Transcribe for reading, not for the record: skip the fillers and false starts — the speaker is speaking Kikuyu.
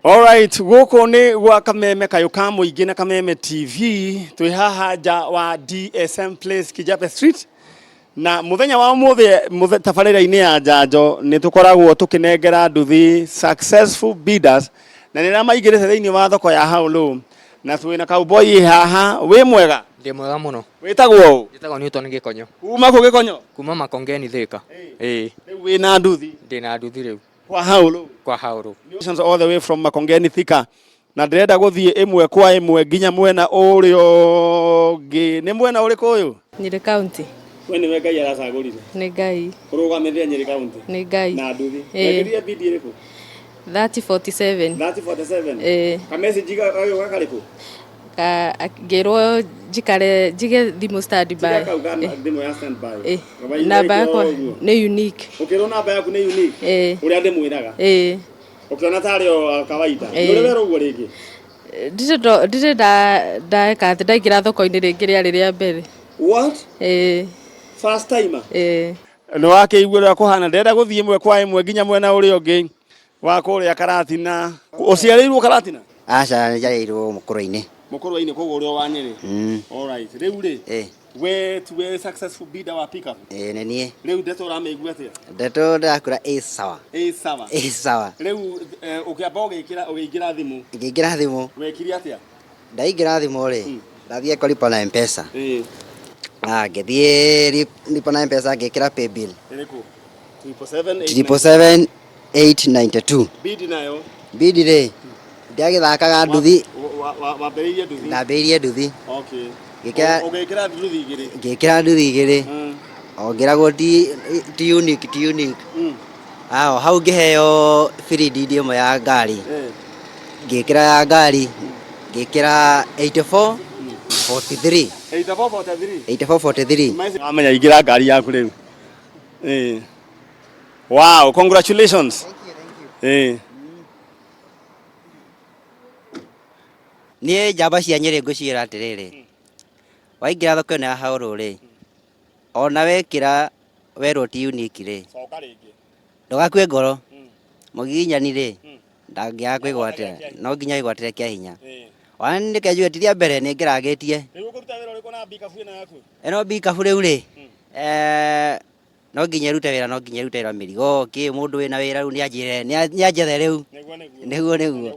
Alright, gũkũ nĩ gwa Kameme kayũ ka mũingĩ na Kameme TV. Twĩ haha nja wa DSM Place, Kijape Street, na mũthenya wa ũmũthĩ tabarĩra-inĩ ya njanjo nĩ tũkoragwo tũkĩnengera nduthi successful bidders, na nĩ ramaingĩrĩte thĩinĩ wa thoko ya Haulu, na twĩna cowboy haha. Wĩ mwega? Ndĩ mwega mũno. Wĩtagwo ũ? Njĩtagwo Newton Gĩkonyo. Kuma kũ, Gĩkonyo? Kuma Makongeni, Thĩka. Ĩĩ. Rĩu wĩna nduthi? Ndĩ na nduthi rĩu. Kwa Haulu? Kwa Haũrũ. All the way from Makongeni, Thika, na ndĩrenda gũthiĩ ĩmwe kwa ĩmwe nginya mwena ũrĩa ũngĩ. Nĩ mwena ũrĩkũ ũyũ? Nyĩrĩ County. We nĩwe Ngai aracagũrire? Nĩ Ngai. Ũrũgamĩrĩre Nyĩrĩ County? Nĩ Ngai. Na nduthi? Ĩĩ. Wekĩrire bid ĩrĩkũ? 3047. 3047? Ĩĩ. Ka message gagĩũka karĩkũ? Ka ngĩrwo njikare njige thimũ stand by. Tiga kau ka thimũ ya stand by. Ĩĩ. Kawaida. Namba yakwa ũguo. nĩ unique. Ũkĩrwo namba yaku nĩ unique? Ĩĩ. Ũrĩa ndĩmwĩraga? Ĩĩ. Ũkĩona tarĩ o kawaida? Ĩĩ. Nĩ ũrĩ wera ũguo rĩngĩ? Ndirĩ ndeka atĩ ndaingĩra thoko-inĩ rĩngĩ, rĩarĩ rĩa mbere. What? Ĩĩ. First timer? Ĩĩ. Nĩ wakĩigua ũrĩa kũhana. Ndĩrenda gũthiĩ ĩmwe kwa ĩmwe nginya mwena ũrĩa ũngĩ wa kũrĩa Karatina. Ũciarĩirwo Karatina? Aca, njiarĩirwo Mũkũrwe-inĩ. Mũkũrwe-inĩ, koguo ũrĩ o wa Nyĩrĩ. Alright, rĩu rĩ, we tiwe successful bidder wa pickup? Ĩĩ, nĩ niĩ. Rĩu ndeto ũramĩigua atĩa? Ndeto ndĩrakũra ĩ sawa. Ĩ sawa? Ĩ sawa. Rĩu ũkĩamba ũgĩingĩra thimũ? Ngĩingĩra thimũ. Wekire atĩa? Ndaingĩra thimũ rĩ, ndathiĩ kũlipa na M-Pesa. Ah, ngĩthiĩ lipa na M-Pesa, ngĩkĩra paybill. Ĩrĩkũ? 777? 777,892. Bid nayo? Bid rĩ, ndiagĩthakaga nduthi. Wambĩrĩirie nduthi? Ndambĩrĩirie nduthi. Ũgĩkĩra nduthi igĩrĩ? Ngĩkĩra nduthi igĩrĩ. O ngĩragwo ti unique, ti unique. Ah, o hau ngĩheo free deed ĩmwe ya ngari. Ngĩkĩra ya ngari, ngĩkĩra 84 43. 8443? 8443. Wamenya ingĩra ngari yaku rĩu. Wow, congratulations. Thank you. Niĩ njamba cia Nyĩrĩ ngũciĩra atĩrĩrĩ, waingĩra thoko ĩno ya Haũrũ rĩ, ona wekĩra werwo ti unique rĩ, Coka rĩngĩ. Ndũgakue ngoro. Mũgiginyani rĩ, ndangĩaga kwĩgwatĩra, no nginya wĩgwatĩre kĩa hinya. Ona nĩ reke njuge ti rĩa mbere nĩ ngeragĩtie. Rĩu ũkũruta wĩra ũrĩkũ na mbikabu ĩno yaku? Ĩno mbikabu rĩu rĩ, no nginya ĩrute wĩra, no nginya ĩrute wĩra mĩrigo kĩ mũndũ wĩna wĩra rĩu nĩ anjĩre, nĩ anjethe rĩu. Nĩguo nĩguo. Nĩguo nĩguo.